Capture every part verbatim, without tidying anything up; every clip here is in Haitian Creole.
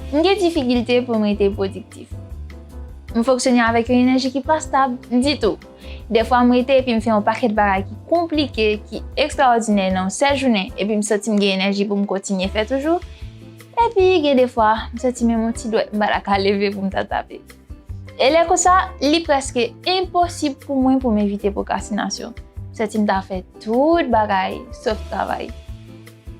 M gen difikilte pou m rete pwodiktif. M fonksyone avèk yon enèji ki pa stab ditou. Dèfwa m rete epi m fè yon pakèt bagay ki konplike, ki ekstraòdinè nan yon sèl jounen, epi m santi m gen enèji pou m kontinye fè toujou. Epi gen dèfwa, m santi menm yon ti dwèt m pa ta ka leve pou m ta tape. E lè konsa, li prèske enposib pou mwen pou m evite pwokrastinasyon. M santi m ta fè tout bagay, sof travay.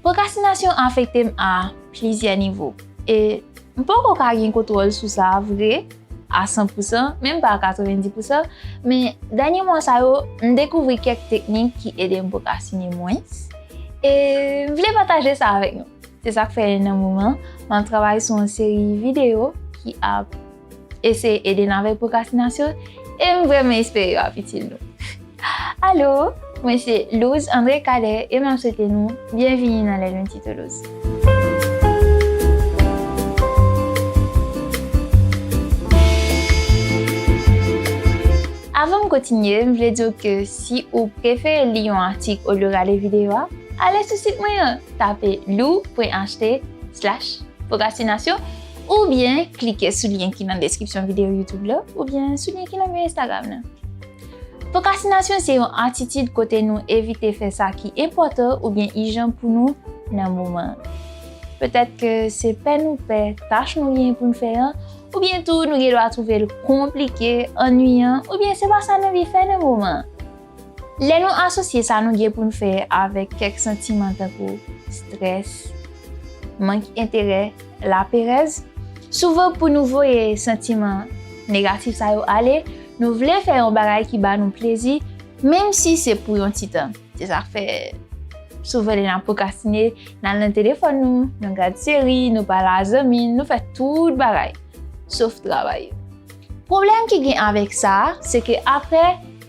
Pwokrastinasyon afekte m a plizyè nivo. E m poko ka gen kontwòl sou sa vre a san pousan, menm pa a katrevenndis pousan, men dènye mwa sa yo, m dekouvri kèk teknik ki ede m pwokrastine mwens. E m vle pataje sa avèk nou. Se sa k fè nan moman, m ap travay sou yon seri videyo ki ap eseye ede n avèk pwokrastinasyon, e m vrèman espere yo ap itil nou. Alo, mwen se Louz André Cadet e m ap swete nou byenvini nan Les Lundis Toulouse. Avan m kontinye, m vle di w ke si ou prefere li yon atik olye gade videyo a, ale sou sit mwen an, tape lou pwen achte slash pwokrastinasyon, oubyen klike sou lyen ki nan deskripsyon videyo YouTube la, oubyen sou lyen ki nan bio Instagram nan. Pwokrastinasyon se yon atitid kote nou evite fè sa ki enpòtan oubyen ijan pou nou nan moman an. Petèt ke se pè nou pè tach nou gen pou n fè an, oubyen tou nou gen dwa twouve l konplike, annuyan, oubyen se pa sa n anvi fè nan moman an. Lè nou asosye sa nou gen pou n fè avèk kèk santiman tankou strès, mank enterè, laperèz, souvan pou nou voye santiman negatif sa yo ale, nou vle fè yon bagay ki ba nou plezi, menm si se pou yon ti tan. Se sa k fè souvan lè n ap pwokrastine, n al nan telefòn nou, nou gad seri, nou pale a zanmi n, nou fè tout bagay, sof travay. Pwoblèm ki gen avèk sa a, se ke apre,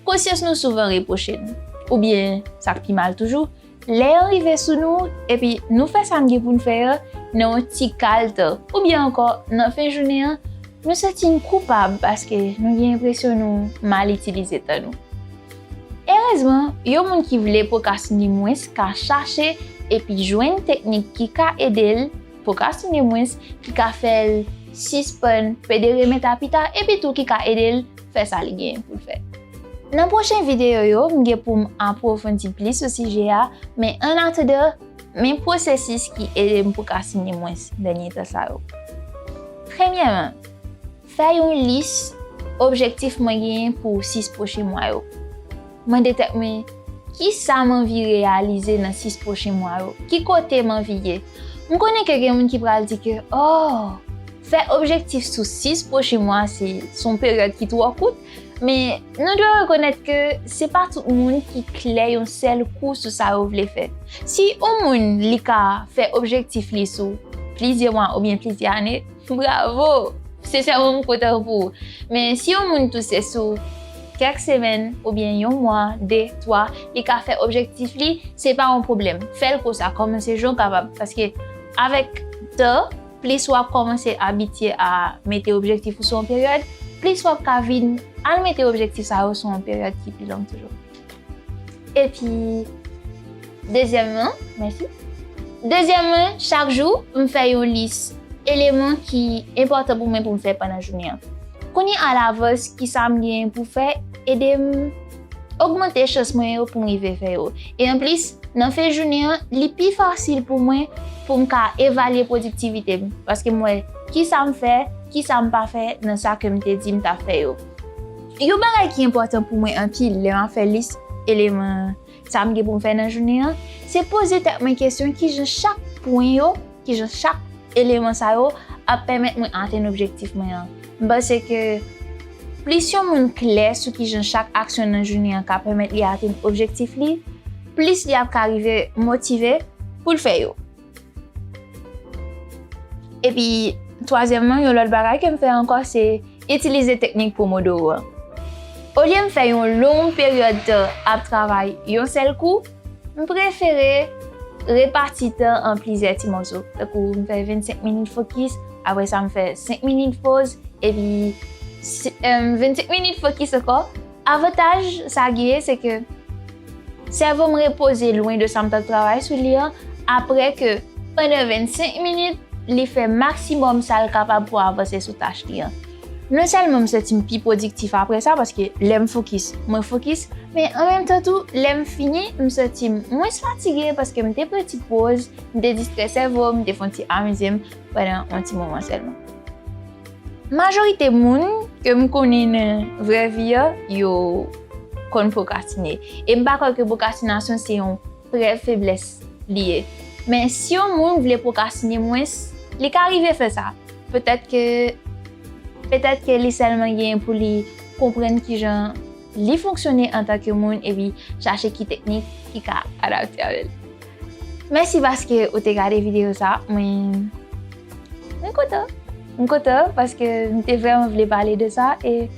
konsyans nou souvan repwoche n. Oubyen, sa k pi mal toujou, lè yo rive sou nou, epi nou fè sa n gen pou n fè an nan yon ti kal tan, oubyen ankò nan fen jounen an, nou santi n koupab paske nou gen enpresyon nou mal itilize tan nou. Erezman, yon moun ki vle pwokrastine mwens ka chache epi jwenn teknik ki ka ede l pwokrastine mwens, ki ka fè l sispann pede remèt a pita, epi tou ki ka ede l fè sa li genyen pou l fè. Nan pwochen videyo yo, m gen pou m apwofondi plis sou sijè a, men annatandan, men pwosesis ki ede m pwokrastine mwens dènye tan sa yo. Premyèman, fè yon lis objektif mwen genyen pou sis pwochen mwa yo. Mande tèt mwen, kisa m anvi reyalize nan sis pwochen mwa yo? Ki kote m anvi ye? M konnen ke gen moun ki pral di ke, oh, fè objektif sou sis pwochen mwa, se, se yon peryòd ki twò kout, men nou dwe rekonèt ke se pa tout moun ki klè yon sèl kou sou sa yo vle fè. Si yon moun li ka fè objektif li sou plizyè mwa oubyen plizyè ane, bravo! Sensèman, m kontan pou ou. Men si yon moun tou se sou kèk semèn oubyen yon mwa, de, twa, li ka fè objektif li, se pa yon pwoblèm. Fè l konsa, kòmanse jan w kapab. Paske avèk tan, plis w ap kòmanse abitye a mete objektif ou sou yon peryòd, plis w ap ka vin al mete objektif sa yo sou yon peryòd ki pi long toujou. Epi, dezyèmman, mèsi. Dezyèmman, chak jou, m fè yon lis eleman ki enpòtan pou mwen pou m fè pandan jounen an. Konnen alavans kisa m genyen pou fè, ede m ogmante chans mwen yo pou m rive fè yo. E anplis, nan fen jounen an, li pi fasil pou mwen pou m ka evalye pwodiktivite m, paske m wè kisa m fè, kisa m pa fè nan sa ke m te di m t ap fè yo. Yon bagay ki enpòtan pou mwen anpil lè m ap fè lis eleman sa m gen pou m fè nan jounen an, se poze tèt mwen kesyon kijan chak pwen yo, kijan chak eleman sa yo ap pèmèt mwen atenn objektif mwen an. M panse ke plis yon moun klè sou kijan chak aksyon nan jounen an ka pèmèt li atenn objektif li, plis li ap ka rive motive pou l fè yo. Epi, twazyèmman, yon lòt bagay ke m fè ankò, se itilize teknik Pomodoro an. Olye m fè yon long peryòd tan ap travay yon sèl kou, m prefere repati tan an plizyè ti mòso. Tankou m fè vennsenk minit fokis, apre sa m fè senk minit poz, epi si- em, vennsenk minit fokis ankò. Avantaj sa genyen, se ke sèvo m repoze lwen de sa m t ap travay sou li an, apre ke pandan vennsenk minit, li fè maksimòm sa l kapab pou avanse sou tach li an. Non sèlman m santi m pi pwodiktif apre sa, paske lè m fokis, mwen fokis, men an menm tan tou, lè m fini, m santi m mwens fatige paske m te pran ti poz, m te distrè sèvo m, m te fè yon ti amize m pandan yon ti moman sèlman. Majorite moun ke m konnen nan vrè vi a, yo konn pwokrastine. E m pa kwè ke pwokrastinasyon se yon prèv feblès li ye. Men si yon moun vle pwokrastine mwens, li ka rive fè sa. Petèt ke petèt ke li sèlman genyen pou li konprann kijan li fonksyone antanke moun epi chache ki teknik ki ka adapte avè l. Mèsi paske ou te gade videyo sa. Mwen mwen kontan. Mwen kontan paske m te vrèman vle pale de sa e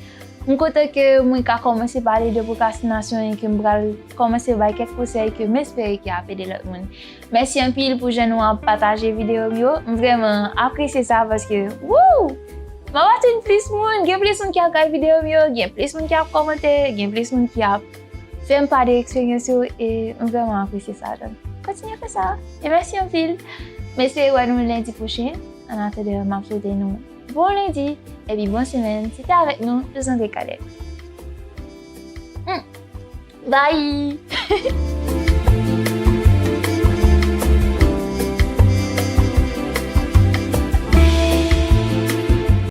m kontan ke mwen ka kòmanse pale de pwokrastinasyon e ke m pral kòmanse bay kèk konsèy ke m espere ki ap ede lòt moun. Mèsi anpil pou jan nou ap pataje videyo m yo. M vrèman apresye sa paske, wouw! M ap atenn plis moun, gen plis moun ki ap gade videyo m yo, gen plis moun ki ap kòmante, gen plis moun ki ap fè m pale de eksperyans yo e m vrèman apresye sa. Donk, kontinye fè sa. E mèsi anpil. M espere wè nou lendi pwochen. An atandan, m ap swete nou bon lendi epi bon semèn. Se te avèk nou, Josandre Cadet. Hmm. Bye!